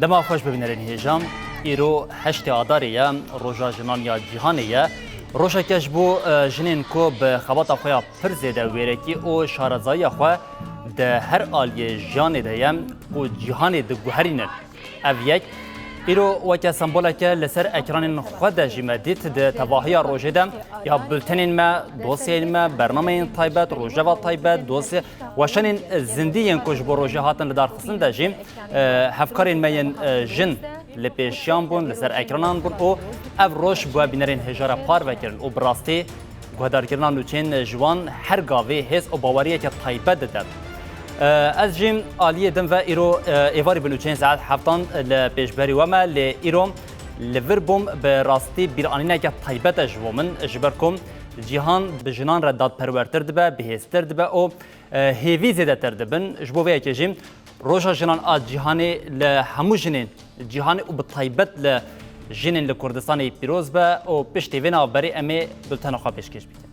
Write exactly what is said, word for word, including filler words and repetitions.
Dema xweş bibînerên hêja. Îro heştê Adarê ye, Roja Jinan ya Cîhanê ye. Rojeke ji bo, e, jinên ku bi xebata xwe ya pir zêde wêrekî û şarezayiya xwe di her aliyê jiyanê de ye û cîhanê diguherînin. Ev yek, îro weke semboleke li ser ekranên xwe de jî me dît, di tevahiya rojê de ya bultenên me, dosyayên me, bernameyên taybet, rojeva taybet, dosye, weşanên zindî yên ku ji bo rojê hatin lidarxistin de jî, e, hevkarên me yên, e, jin li pêşiyan bûn, li ser ekranan bûn û ev roj bi we bînerên hêja re parve kirin û bi rastî guhdarkirina nûçeyên ji wan her gavê hêz û baweriyeke taybet dide. E, ez jî aliyê din ve îro, e, êvarî bi nûçeyên saet heftan li pêşberî we me, lê îro li vir bûm, bi rastî bîranîneke taybet e ji bo min, ji ber ku cîhan bi jinan re dadperwertir dibe, bihêztir dibe û, e, hêvî zêdetir dibin. Ji bo vê yekê jî Roja Jinan a Cîhanê li hemû jinên cîhanê û bi taybet li jinên li Kurdistanê pîroz be û piştî vê navberê em ê bultena xwe pêşkêş bikin.